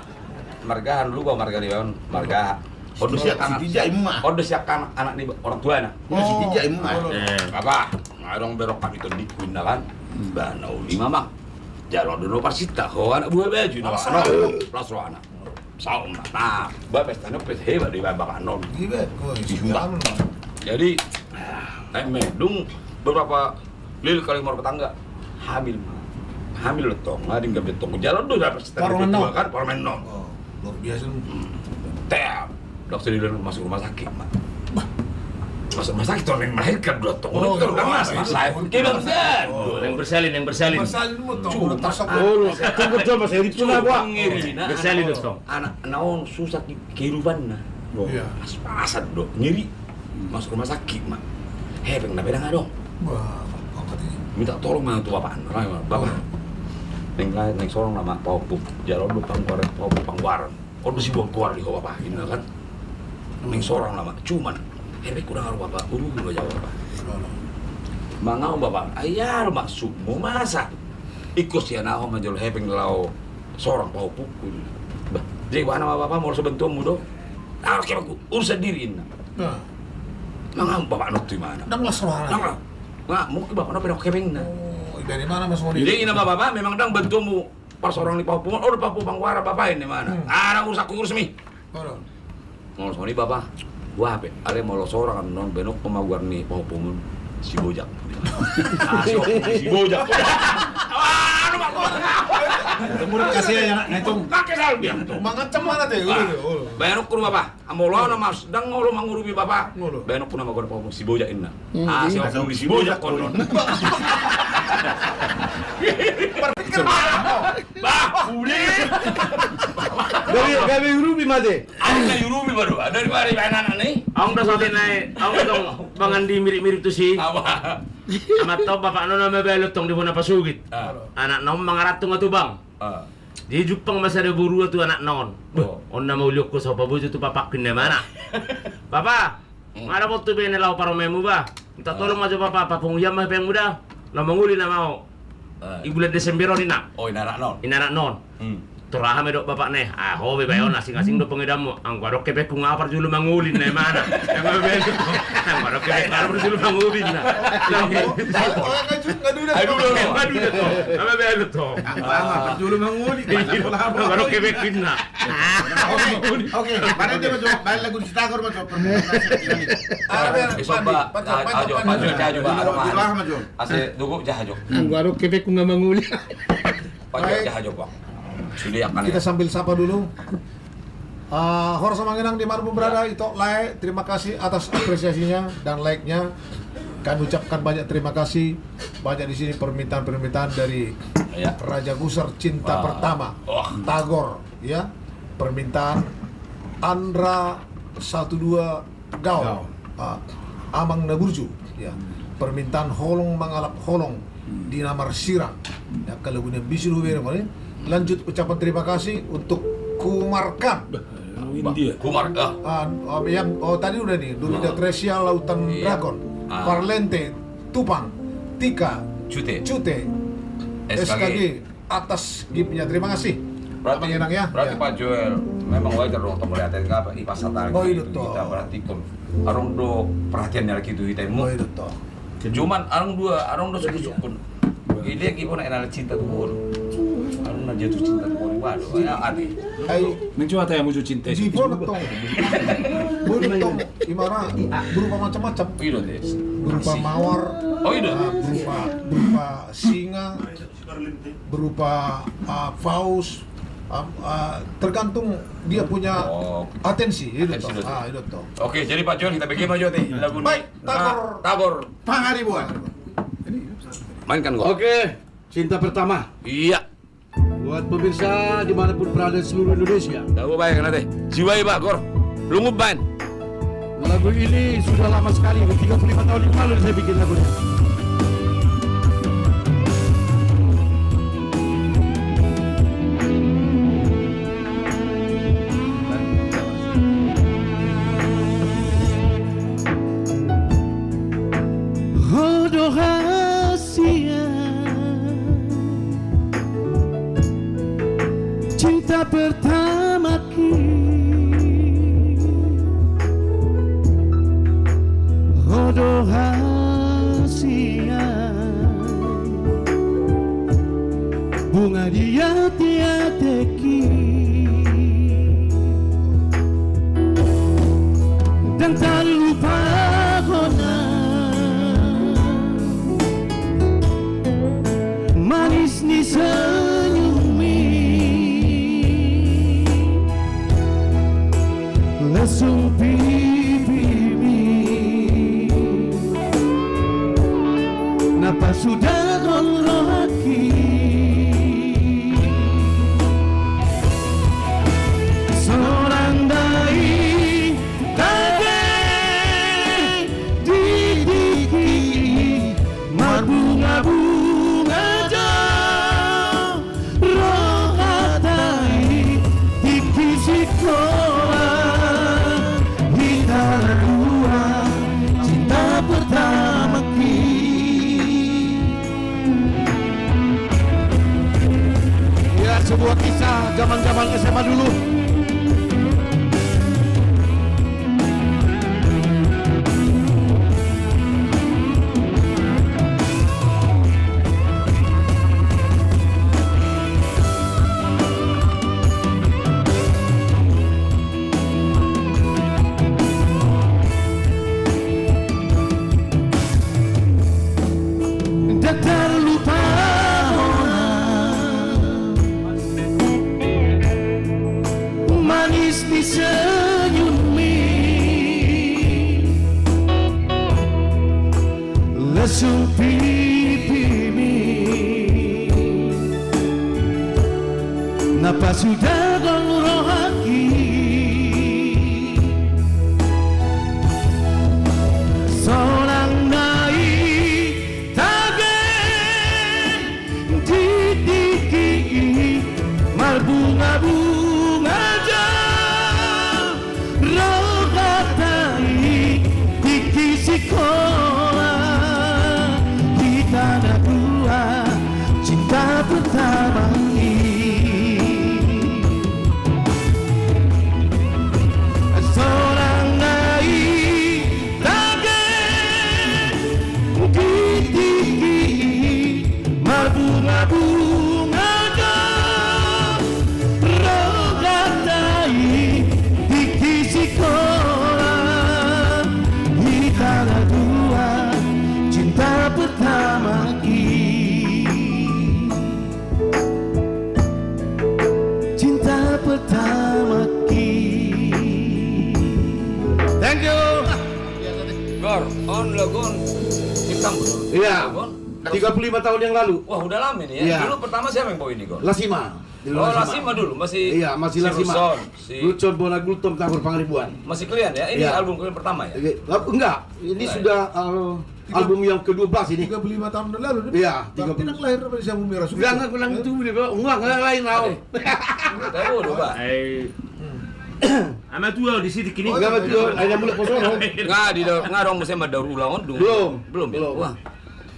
margaha, lupa marga dia on, margaha. On do sian anak, on do sian anak, anak ni orang tuana. Bapa, adong berok kami tondingku inna kan. Ba na uli mamang. Jalo do na parsinta ho anak buha baju na. Las rohana. Saung na. Ba pesta na pesta hebat di bapa kan on. Jadi, ah, dung beberapa lil kali marumah tangga. Hamil ma. Hamil do tong, adong gabe tong. Jalo do dapat setan itu kan, parumaen on. Luar biasa. Tep. Dokter bilang masuk rumah sakit ma. Masuk rumah sakit, orang yang melahirkan dua tong. Dokter kan mas, mas lain. Dia bilang, "Yang bersalin, yang bersalin." Bersalin do tong. Anak na on susah kehidupanna. Pas-pasan do, ngeri. Masuk rumah sakit ma. Hepeng na pe ndang adong. Minta tolong ma tu bapa. Bapa, naeng sorong nama pahompu. Jalo do panggoaran, pahompu panggoaran. On do siboan goar di ho bapa, inna kan. Naeng sorong nama. Cuman hepengku ndang adong bapa. Urupi ma jalo bapa. Mangaon bapa. Ai aha do maksudmu, masa? Ingkon sian ahu manjalo hepeng laho sorong pahompungku. Bah, jadi ibana ma bapa molo so bantuanmu do. Adong hepengku, urus sandiri inna. Mangaon bapa on tu ibana. Ndang las rohana. Ndang las. Mungkin bapa on pe adong hepengna. Jadi inna ma bapa, memang ndang bantuanmu parsorong ni pahompungmu, on do pahompu panggoaran bapa inna ibana. Ndang urusanku, urus mi. Molo songon i bapa, boha pe, alai molo sorong annon, baenonku ma goar ni pahompungmu on, si Bojak. Ah, si Bojak. Anu ma. Murid kasih ya, nak, ngitung. Pakai salbiang tu. Mangancam mana teh? Baenonku ma bapa. Molo na mas, ndang olo mangurupi bapa. Baenonku nama goar ni pahompungmu, si Bojak inna. Ah, si Bojak annon. Bah, uli. Gabe, gabe urupi mate. Ahu na urupi baru. Dari mari anak ni. Ahu da sate nai. Ahu da mangan di mirip-mirip tu si. Amat tau bapa on na mabalu tong di bona pasugit. Anak na on mangarantung atu bang. Di jumpang ma sada boru atu anak na on. On na maulion ko so paboto tu bapakku inna ibana. Bapa. Nga dapot tu bene laho parumaenmu ba. Minta tolong ma jo bapa, papungu hian ma hepengmu da. Laho mangoli nama ho. I bulan Desember on inna. Inna anak na on. Tor aha ma didok bapakna i? Ah, ho be bae on, asing-asing do pangidoanmu. Anggo adong hepengku nga parjolo mangoli inna ibana. Anggo adong hepengku nga parjolo mangoli inna. Aduh, aduh, aduh. Nama bae lu tong. Parjolo mangoli. Anggo adong hepengku inna. Oke, oke. Mana dia ma jo, baen lagu di Sitagor ma jo. Ase dugu jaha jo. Anggo adong hepengku nga mangoli. Kita sambil sapa dulu. Ah, horas ma amang inang di mana pun berada, Ito, Lae, terima kasih atas apresiasinya dan like-nya. Kami ucapkan banyak terima kasih. Banyak di sini permintaan-permintaan dari Raja Gusar Cinta Pertama, Tagor, ya. Permintaan Andra satu dua Gaol. Gaol. Ah, Amang na burju, ya. Permintaan holong mangalap holong di na marsirang. Ya, kalau guna bisu dulu beda kali. Lanjut ucapan terima kasih untuk Kumarkan. Bah, India. Kumarkan. Ah, oh, yang, oh, tadi udah nih, Durida Tresia Lautan Dragon, Parlente, Tupang, Tika, Cute, Cute, S K G. S K G. Atas gift-nya, terima kasih. Berarti, Amang Inang, ya. Berarti Pak Joel memang wajar dong, tong melihat apa, i pasal tadi. Oh, iya, betul. Kita perhatikan. Adong do perhatian lagi tu hita. Oh, iya, betul. Cuman adong dua, adong do sukun-sukun. Ini lagi pun enak cinta tu boru. Adong na jatuh cinta tu boru. Waduh, ya, ati. Mencoba tanya muncul cinta. Di boru tong. Boru tong. Imana berupa macam-macam. Iya, deh. Berupa mawar. Oh, iya. Berupa, berupa singa. Berupa, ah, faus, ah, ah, tergantung dia punya atensi, itu toh. Ah, itu toh. Oke, jadi Pak Joel, kita bikin aja nih lagu. Baik, Tagor. Tagor. Pangaribuan. Mainkan gua. Oke, Cinta Pertama. Iya. Buat pemirsa dimanapun berada di seluruh Indonesia. Tahu baik nanti. Siwai Bagor. Lunguban. Lagu ini sudah lama sekali, tiga puluh lima tahun yang lalu saya bikin lagunya. Ho do hasian cinta pertamaku. do hasian, bunga di ate-ateki. Ndang tarlupa hona manis ni senyummi, lesung pipimi na pasuda rohangki. Sonang dai tage di tingki i marbunga-bunga jo. Rohanta i tingki sikola, hita na dua cinta pertamaki. Ya, sebuah kisah zaman-zaman S M A dulu. Ndang tarlupa hona manis ni senyummi, lesung pipimi na pasuda rohangki. Sonang dai tage di tingki i marbunga-bunga jo. Rohanta i tingki sikola, hita na dua cinta pertamaki. Sonang dai tage di tingki i marbunga-bunga jo. Rohanta i tingki sikola, hita na dua cinta pertamaki. Cinta pertamaki. Thank you. Gor, on lagu on hitam, Gor. Iya. Lagu on. Tiga puluh lima tahun yang lalu. Wah, udah lama ini ya. Iya. Dulu pertama siapa yang bawa ini, Gor? Lasima. Dulu. Oh, Lasima. Lasima dulu, masih. Iya, masih si Lasima. Ruson, si Ruson Bona Gultom Tahur Pangaribuan. Masih kalian ya? Ini album kalian pertama ya? Iya. Enggak, ini sudah, eh, album yang kedua belas ini. Tiga puluh lima tahun yang lalu. Iya, tiga puluh. Berarti yang lahir dari Jambu Merah. Enggak, enggak, enggak, lain tahun. Tahu lu, Pak? Eh. Ama tua di sini kini. Enggak, ama tua, hanya mulai kosono. Enggak, di daur, enggak dong, mesti sama daur ulang dong. Belum. Belum ya? Belum. Wah,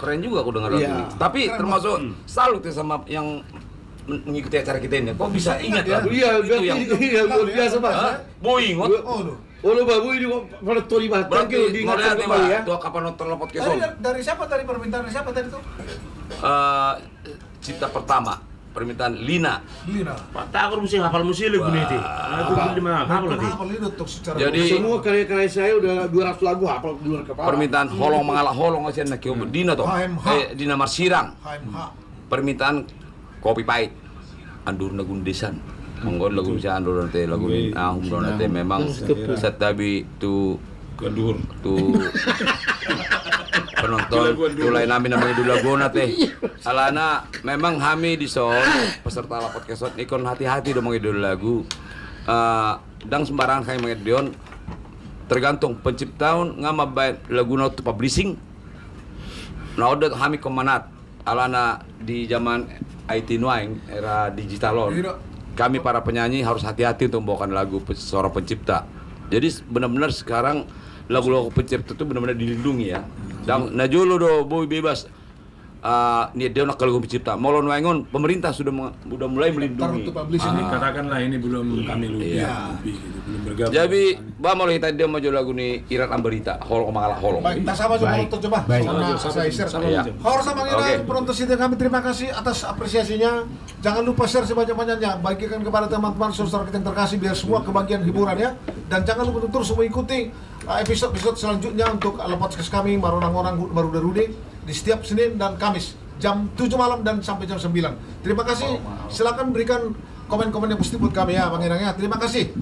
keren juga aku dengar lagu ini. Iya. Tapi termasuk salut ya sama yang men-, mengikuti acara kita ini. Kok bisa ingat lagu itu? Iya, berarti yang iya, luar biasa, Pak. Hah? Boi ingot. Oh, lu. Oh, lu, Pak, boi di, pada tori, Pak. Berarti thank you, diingatkan kembali ya. Tuh, kapan nonton podcast? Tadi dari, dari siapa tadi, permintaan dari siapa tadi tuh? Eh, Cinta Pertama, permintaan Lina. Lina. Pak Takur mesti hafal mesti lagu ini. Wah. Nah, itu di mana? Hafal lagi. Hafal itu untuk secara. Jadi, semua karya-karya saya udah dua ratus lagu hafal di luar kepala. Permintaan Holong Mangalap Holong, aja na kio Dina toh. H M H. Eh, Dina Marsirang. H M H. Permintaan Kopi Pahit. Andor na Gundesan. Manggo lagu ni si Andor ate, lagu ni Ahum do ate, memang santabi tu, tu penonton, tu lae nami na mangidul lagu on ate. Alana memang hami dison peserta Lapo Podcast on ingkon hati-hati do mangidul lagu. Eh, ndang sembarangan hami mangidul on. Tergantung pencipta on nga mambaen laguna on tu publishing. Na on do hami ingkon manat. Alana di zaman I T nuaeng, era digital on, kami para penyanyi harus hati-hati untuk membawakan lagu pe-, seorang pencipta. Jadi, s-, benar-benar sekarang lagu-lagu pencipta itu benar-benar dilindungi, ya. Dan na jolo do boi bebas Ah, ni dia nak kalau pencipta. Molo nuaeng on, pemerintah sudah meng-, sudah mulai melindungi. Taruh tuh publish ini. Ah. Katakanlah ini belum kami lubi, iya, lubi gitu, belum bergabung. Jadi, bah, molo hita dia maju lagu ni Irat Ambarita, Holong Mangalap Holong. Baik, tak sama juga. Baik. Penonton coba. Baik. Sama, sama, saya share. Sama, iya, sama. Horsa Mangira, oke, penonton setia kami, terima kasih atas apresiasinya. Jangan lupa share sebanyak-banyaknya, bagikan kepada teman-teman saudara kita yang terkasih, biar semua kebagian hiburan ya. Dan jangan lupa untuk terus mengikuti, uh, episode-episode selanjutnya untuk, uh, podcast kami, Maronang-onang, Marude-rude, di setiap Senin dan Kamis, jam tujuh malam dan sampai jam sembilan. Terima kasih. Silakan berikan komen-komen yang positif buat kami ya, Bang Inang ya. Terima kasih.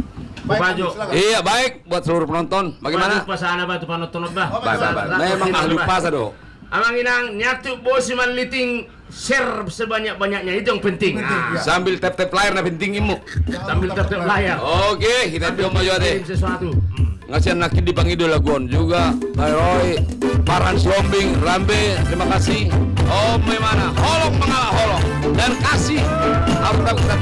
Baik, Pak Jo. Silakan. Iya, baik, buat seluruh penonton. Bagaimana? Bah Jo, pasana bah tu penonton bah. Oh, baik, baik, baik. Bah Jo, memang ahli bah. Pasa do. Amang Inang, nian tu bosi manliting, share sebanyak-banyaknya, itu yang penting. Penting, ah, iya. Sambil tap-tap layar na penting imu. Sambil tap-tap layar. Oke, hita dia maju ate. Kirim sesuatu. Hmm. Ngasian nangkin dipangido lagu on juga, Pak Roy, Paran Sombing, Rambe, terima kasih. Oh, memana? Holong Mangalap Holong. Dan kasih. Harus tahu kita.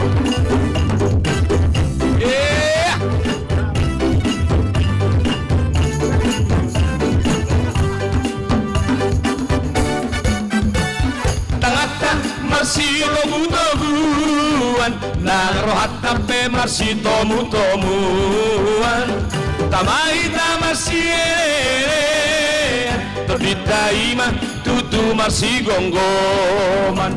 Iya. Tangan marsigogo-gogoan, nang rohanta pe marsitomu-tomuan. Tama hita marsielean, tondinta i ma tutu marsigomgoman.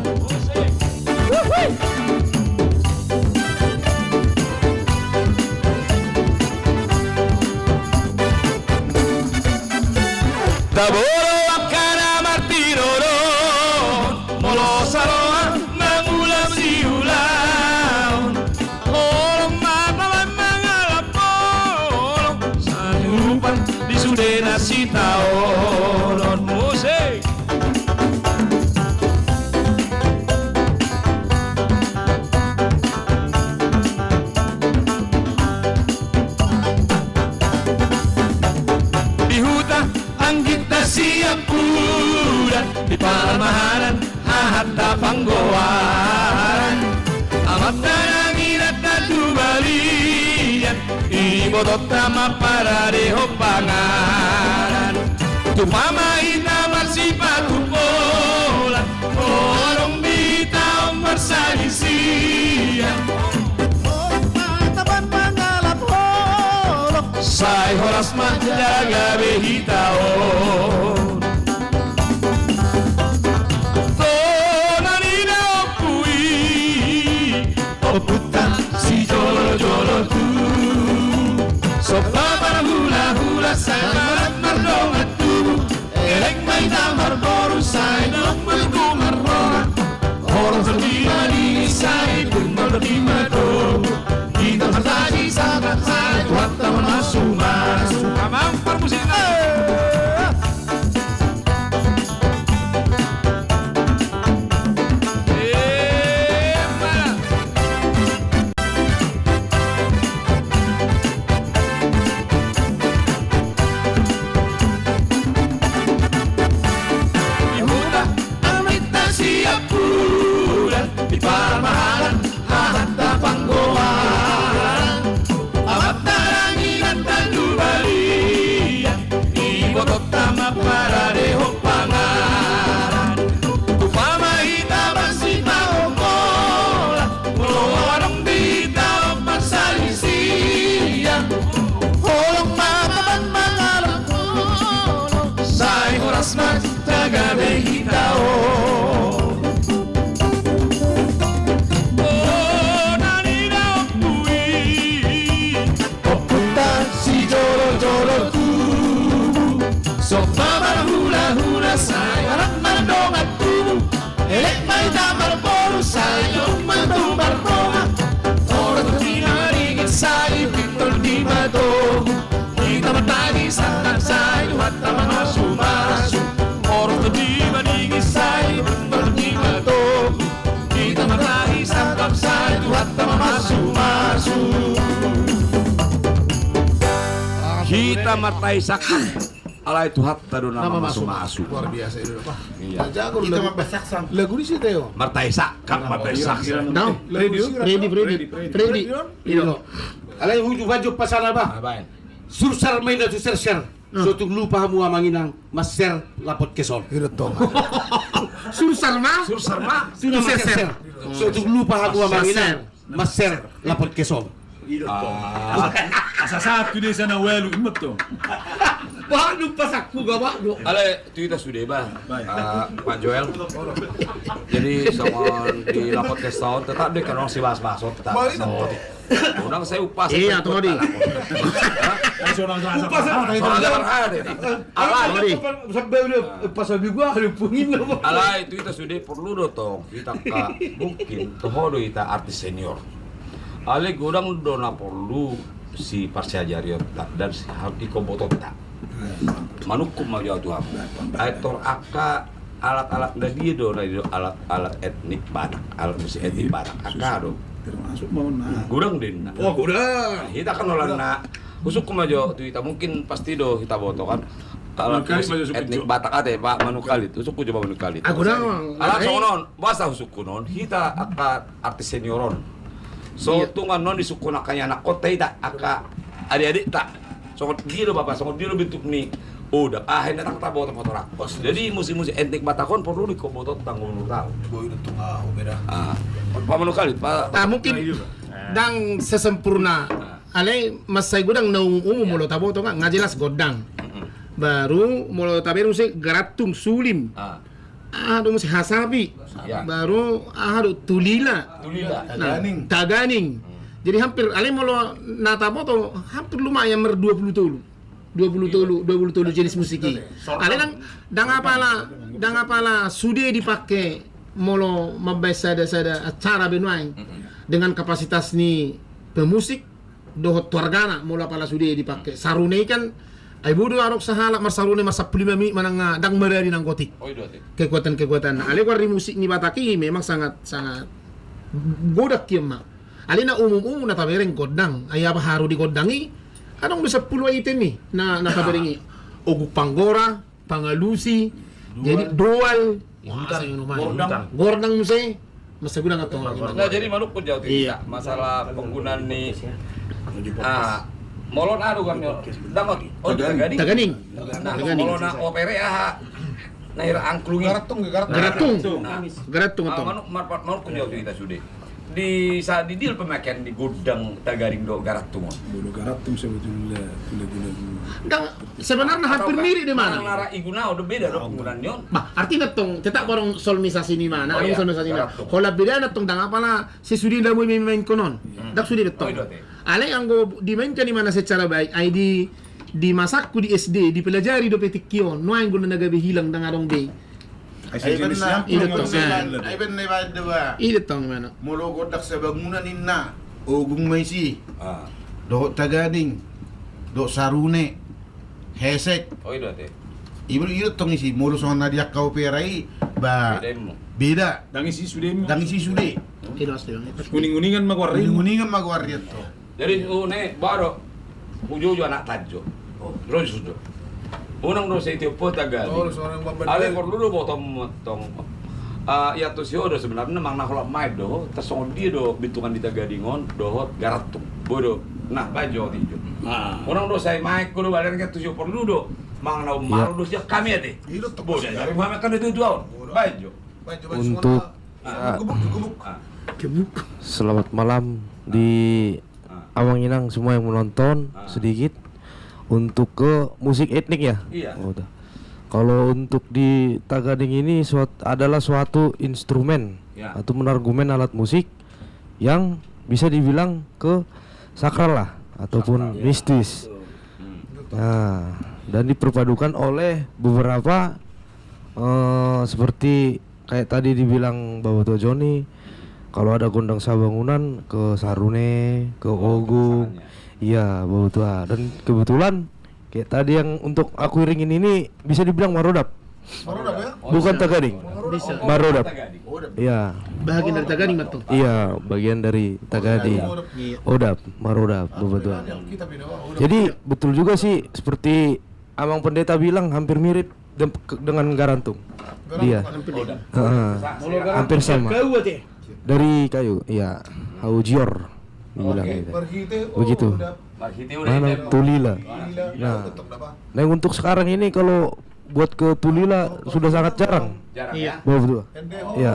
Taboru angka na martinodohon, molo saroha mangula siulaon. Holong ma taban mangalap holong, sai urupan di sude na sitaonon. Musik. Di huta angginta siampudan, di parmahanan hahanta panggoaran. Amanta nang inanta tu balian, ibotonta ma paradehon panganan. Tupa ma hita marsipatu bola, molo adong di hita on marsalisian. Holong ma taban mangalap holong, sai horas ma jala gabe hita on. Tona ni da ompu i, ompunta sijolo-jolo tubu. Somba marhula-hula sai mardongan tubu. Elek ma hita marboru sai adong ma tubu marroha. Horas ma di madingin sai tung ma di matogu. Hita martahi sangkap sai Tuhanta mamasu-masu. Amang parmusik. Eh. Di huta angginta siampudan, di parmahanan hahanta panggoaran. Amanta nang inanta tu balian, ibotonta ma paradehon panganan. Tupa ma hita marsipatu bola, molo adong di hita on marsalisian. Holong ma taban mangalap holong, sai horas ma jala gabe hita on. Tona ni da ompu i, ompunta sijolo-jolo tubu. Somba marhula-hula sai adong ma dongan tubu. Elek ma hita marboru sai adong ma tubu marroha. Horas ma di madingin sai pintor di matogu. Hita martahi sangkap sai Tuhanta mamasu-masu. Horas ma di madingin sai pintor di matogu. Hita martahi sangkap sai Tuhanta mamasu-masu. Hita martahi sangkap. Alai Tuhanta do na mamasu-masu. Luar biasa itu, Pak. Iya. Jago. Hita lagu, martahi sangkap. Lagu di situ, yo. Martahi sangkap, martahi sangkap. Now, ready, ready, ready, ready. Ready, ready. Alai huju baju pasana, bah. Abaen. Sursar main, sursar-sar. So tung lupa hamu amang inang, maser lapot ke son. Sursar ma. Sursar ma. Sursar. So tung lupa hamu amang inang, maser lapot ke son. Asa satu desa na walu imot to. Bahat do pasakku gabak do. Alai tu hita sude ba. Pak Joel. Jadi songon di lapot ke son tetap di kanong si bahas-bahas tetap. Unang saya upas. Iya, tunggu di. Upas. Alai. Sampai udah pasal gua ada pungin apa? Alai tu hita sude porlu do tong. Hita ka mungkin toho do hita artis senior. Alai godang do na porlu si parsiajarion dan si hal iko botonta. Manungkun ma jo tu apa? Aitor angka alat-alat na dia do na do alat-alat etnik Batak, alat musik etnik Batak angka do. Termasuk mau na. Godang den na. Oh, godang. Hita kan olah na. Husungkun ma jo tu hita mungkin pasti do hita boto kan. Alat musik etnik Batak ate Pak Manuk Kalit. Husungkun jo Pak Manuk Kalit. Alat songon on, boasa husungkun on hita angka artis senior on. So tung annon disungkun angka ianakhonta hita angka adik-adikta. Songon dia do bapa, songon dia do bentuk ni. Oh, dah ah ini tang taboto foto rakos. Jadi musik-musik etnik Batak on porlu di koboto tanggung tau. Pak Manuk Kalit, Pak. Ah, mungkin dang sesempurna. Alai mansai godang na umum-umum molo taboto nga jelas godang. Baru molo tabereng muse garantung sulim. Aha do muse hasapi. Baru aha do tulila. Taganing. Jadi hampir alai molo na taboto hampir lumayan mar dua puluh tolu. Dua puluh tolu, dua puluh tolu jenis musik i. Alai dang apala, dang apala sude dipake molo mambaen sada-sada acara be nuaeng dengan kapasitas ni pemusik dohot tu argana molo apala sude dipake. Sarune i kan ai bodo adong sahalak marsarune marsampulu lima menit manang dang maradi nang gotik. Kekuatan-kekuatan alai goar ni musik ni Batak i memang sangat sangat godang i ma. Alai na umum-umum na tabereng gondang ai apa haru di gondang i. Adong do sampulu item i na tabereng i. Ogung panggora, pangalusi, jadi doal. Gordang muse. Masa gudang atau. Nah jadi manungkun jauh tidak masalah penggunaan ni. Ah, molo na do kan dang. Oh, Taganing. Taganing. Nah molo na opere aha. Na hira angklung i. Garantung. Garantung. Manungkun jauh tu hita sude. Di saat di dia pemakaian di gondang Taganing do garantung. Bodo garantung sebetulnya. Sebenarna hampir mirip di mana? Nara igunao do beda do penggunaan ni on. Bah, artina tong tetap borong solmisasi ni mana? Arung solmisasi ni mana? Holan bedana tong dang apala sesude na boi main konon. Dang sude betong. Alai anggo dimainkan di mana secara baik ai di di masakku di S D dipelajari dope tingki on nuaeng guna na gabe hilang dang adong be. Ai sejenis siampul. Ido tong. Ido tong mana? Molo gondang sabangunan inna ogung ma isi. Dohot taganing dohot sarune hesek. Ido tong isi molo songon na di angka opera i ba beda. Dang isi sude. Dang isi sude. Uning-uningan ma goar i. Uning-uningan ma goar i tong. Jadi une baru uju-uju anak tanjo. Ro sudo. Unang do sai tiop po Taganing. Alai porlu do botom motong. Ia tu si odo sebenarna mang na holan main do. Tersongon dia do bintungan di Taganing on dohot garantung. Bodo. Nah bajo tinjo. Unang do sai main ko do badan kan tu si porlu do. Mang na umaro do siap kami ate. Bodo dari Muhammad kan itu dua on. Bajo. Untuk Selamat malam di amang inang semua yang menonton sedikit untuk ke musik etnik ya. Kalau untuk di Taganing ini adalah suatu instrumen atau menargumen alat musik yang bisa dibilang ke sakral lah ataupun mistis. Nah, dan diperpadukan oleh beberapa eh, seperti kayak tadi dibilang Bapak Tua Joni, kalau ada gondang sabangunan ke sarune, ke ogung. Iya, Bapak Tua. Dan kebetulan kayak tadi yang untuk aku iringin ini bisa dibilang marodap. Bukan Taganing. Marodap. Iya. Bagian dari Taganing. Iya, bagian dari Taganing. Odap, marodap, Bapak Tua. Jadi betul juga sih seperti Amang Pendeta bilang hampir mirip dengan garantung. Dia hampir sama. Dari kayu, iya. Hau jior dibilang gitu. Begitu. Marhite ulaon, mana, Tulila. Nah, nah, untuk sekarang ini kalau buat ke Tulila sudah sangat jarang. Jarang, iya, ya? Betul. Iya.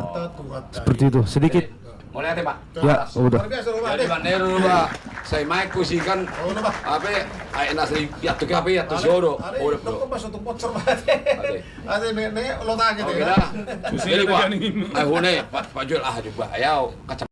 Seperti itu, sedikit. Mauliate, Pak. Ya, udah. Jadi, Pak Neru, Pak, saya main kusikan, apa, ae, nasi, ya, tuh, apa, ya, tuh, sodo. Udah, Pak. Oke, dah. Jadi, Pak, ae, hone, Pak, Pak Jul, ah, juga. Ayo, kaca